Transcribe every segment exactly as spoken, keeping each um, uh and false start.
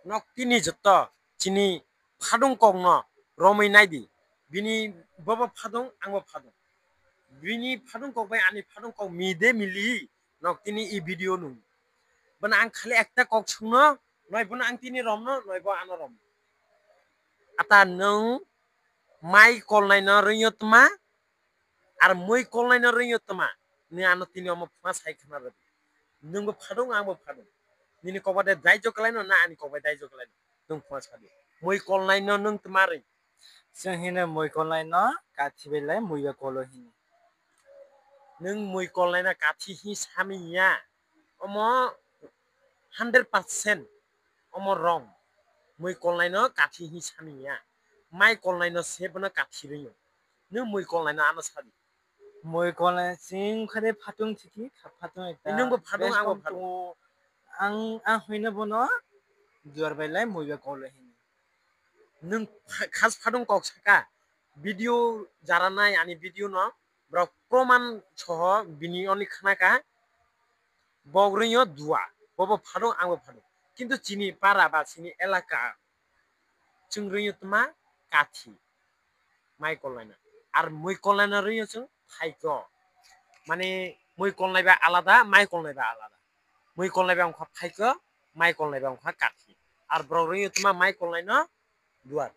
Nok tini joto chini phadung kokno romwi naidi. Bini bobo phadung, angbo phadung. Bini phadung kok bai ani phadung kok mide mili nok tini i video nung. Bono ang khali ekta kok sungno, noi bono ang tini romno, noi bo ano romno. Ata nwng mai kolnaino rwngyo tma, ar mui kolnaino rwngyo tma, ni ano tini omo phuma sai khna rwdi. Nwngbo phadung, angbo phadung. Nini kokba de daijo kalaino, na ani kokba daijo kalaino? Nwng phuma sadi. Mui kolnaino nwng tma rwng? Chwng hino mui kolnaino kathi belai mui ba kolo hino. Nwng mui kolnaino kathi hi sami ya. Omo hundred percent omo wrong. Mui kolnaino kathi hi sami ya. Mai kolnaino se bono kathi rwngyo. Nwng mui kolnaino ano sadi. Mui kolnai chwng khade phatung thiki, kha phatung ekta. Nwngbo phatung, angbo phatung. Ang, ang hoino bono duar belai mui ba kolo hino. Nwng pha-, khas phadung kok saka, video jara nai ani video no, borok proman soho bini oni khna kha, bok rwngyo dua, bobo phadung, angbo phadung. Kintu chini para ba chini elaka chwng rwngyo tma kathi, mai kolnaino. Ar mui kolnaino rwngyo chwng phaiko. Mane mui kolnai ba alada, mai kolnai ba alada. Mui kolnai ba wngkha phaiko, mai kolnai ba wngkha kathi. Ar borok rwngyo tma mai kolnaino duar.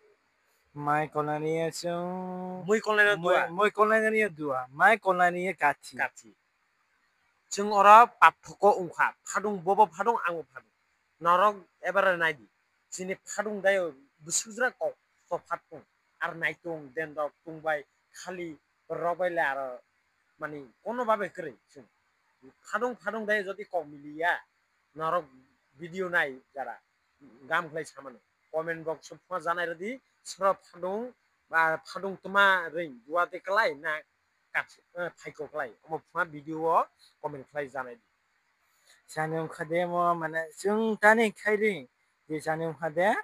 Mai kolnaino ya chwng mui kolnaino mui, dua. Mui kolnaino ya dua. Mai kolnaino ya kathi. Kathi. Chwng oro pathoko wngkha. Phadung bobo phadung, angbo phadung. Norok ebare naidi. Chini phadung dayo bwswkjra kok to phatung. Ar naitung, dendok, tungbai, khali, rok bai le aro mani kono babe kwrwi chwng. Phadung phadung dayo jodi kok miliya, norok video nai jara. Gam khlai samano. Comment box o phuma janai rwdi, soro phadung, ba phadung tma ring, dua de klai na kachi, eh, phaiko klai. Omo phuma video o comment khlai janai di. Sani wngkha de mo, mane, chwng tani khai ring, je sani wngkha de,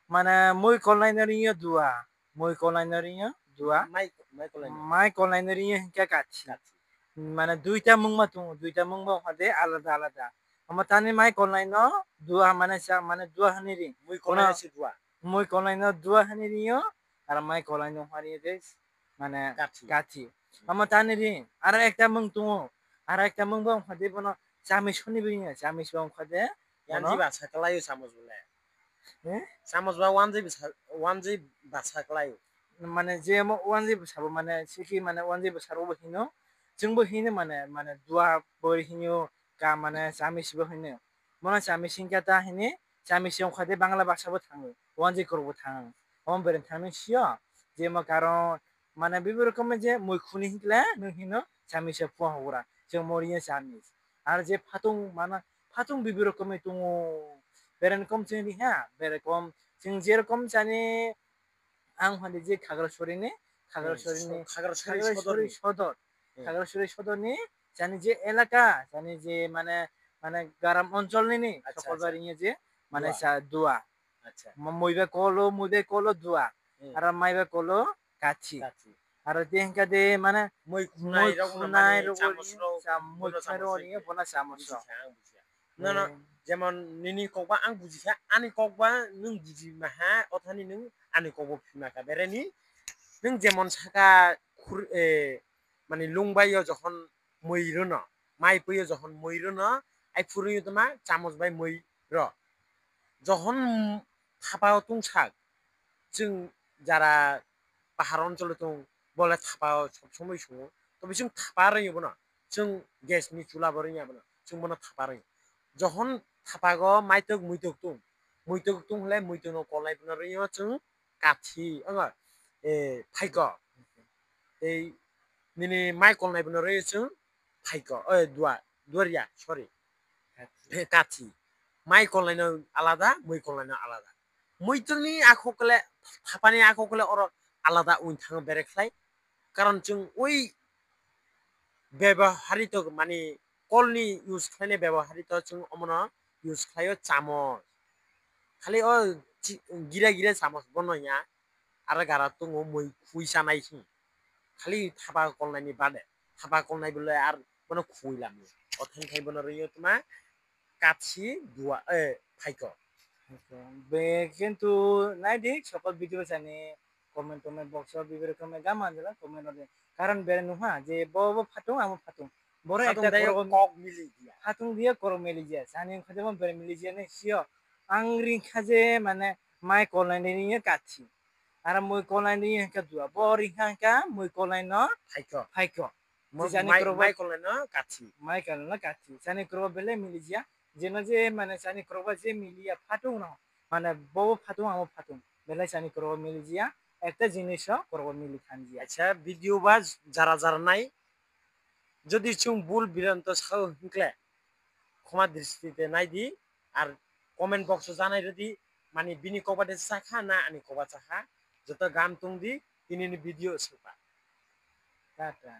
mane, mui kolnaino ringyo dua, mui kolnaino ringyo dua. Mai, mai kolnaino. Mai kolnaino ringyo hinkhe kachi. Kachi. Mane, duita mungma tongo, duita mungma wngkha de alada alada. Omo tani mai kolnaino dua, mane, sa, mane, dua hani ring. Mui kolnaino se dua. Mui kolnaino dua hani ringyo, aro mai kolnaino wngkha ringyo de, mane, kathi. Kathi. Omo tani ring, aro ekta mung tongo, aro ekta mung bo wngkha de bono chamis hwnwi bo ringyo, chamis bo wngkha de. Bono wanjwi basa kwlaio chamis bo le. Eh? Chamis ba wanjwi basa, wanjwi basa kwlaio. Mane je mo wanjwi basa bo mane siki mane wanjwi basa bo hino, chwng bo hino mane, mane dua bo hino ka mane chamis bo hino. Bono chamis hinkhe ta hini, chamis wngkha de Bangla basa bo thango, wanjwi kwrwk bo thango. Omo bereng thangni sio, je mo karon, mane, bibi rokom je mui khuni hinkle, nung hino, chamis se phuha hura. Chwng mo ringya chamis. Ar je phatung, mane, phatung bibi rokom tongo. Bereng kom chwng ri ha, bereng kom, chwng je rokom chani, ang hwnde je Khagrasori ni, Khagrasori ni, Khagrasori sodor ni. Khagrasori sodor ni, chani je elaka, chani je mane, mane garam onchol ni ni, acha, sokol acha. Bari je, mane dua. Sa dua. Acha. Mo-, mui be kolo, mui be kolo dua. Hmm. Aro mai be kolo kachi. Kachi. Aro de hingka de mane mui khunai rok khunai mane rok chamos rok, mui khunai rok bono chamos rok. Buji kha, ang buji kha. No, no, hmm. Jemon nini kokba ang buji kha, ani kokba nwng buji maha, othani nwng ani kokbo phima kha. Bereni nwng jemon saka khur, eh, mane lungbai yo jokhon mui rwno, mai pui yo jokhon mui rwno, ai phuru yo toma chamos bai mui rw. Jokhon thapa o tungsak, chwng jara pahar oncholo tong, bole thapa o sob somoi sungo. Tobe chwng thapa rwngyo bono, chwng gas ni chula bo rwngya bono, chwng bono thapa rwngyo. Jokhon thapa go maitok muitok tung, muitok tung hwle muitok no kolai bono rwngyo chwng kathi, wngo, eh, phaiko. Tei nini mai kolnai bono rwngyo chwng phaiko, eh, dua, duaria, sorry. Kathi. Eh, kathi. Mai kolnaino alada, mui kolnaino alada. Muitokni akhokle, thapani akhokle oro alada wng thango bere khlai. Karon chwng ui beboharito mani kolni use khlainai beboharito chwng omono use khlaio chamos. Khali o chi-, gira gira chamos bono ya. Aro gara tongo mui khui chanai hi. Khali thapa kolnaini bade. Thapa kolnai bole ar bono khui lamni. O thang thai bono rwngyo tma kathi dua, eh, phaiko. Be kintu naidi sokol video sani comment comment box o bibire comment gama jela comment ode. Karon bere nuha je bo bo phatung amo phatung. Boro ekta korok kok mili dia. Phatung dia korok mili dia. Sani khade mo bere mili dia ne sio. Ang ringkha je mane mai kolai ni ringe kathi. Ara moi kolai ni hingka dua. Bo ringkha hingka moi kolai no phaiko. Phaiko. Mo-, jani mai, korok mai kolai no kathi. Mai kolai no kathi. Sani korok bele mili dia. Jeno je mane sani korokba je miliya phatung no, mane bobo phatung amo phatung, belai sani korokba mili jiya, ekta jinis o korokba mili khan jiya. Acha, video ba jara jara nai, jodi chwng bul biranto sao hinkle khoma dristi te nai di, ar comment box o janai rwdi, mani bini kokba de sakha na ani kokba sakha, joto gam tung di, tini ni video supa. Tata.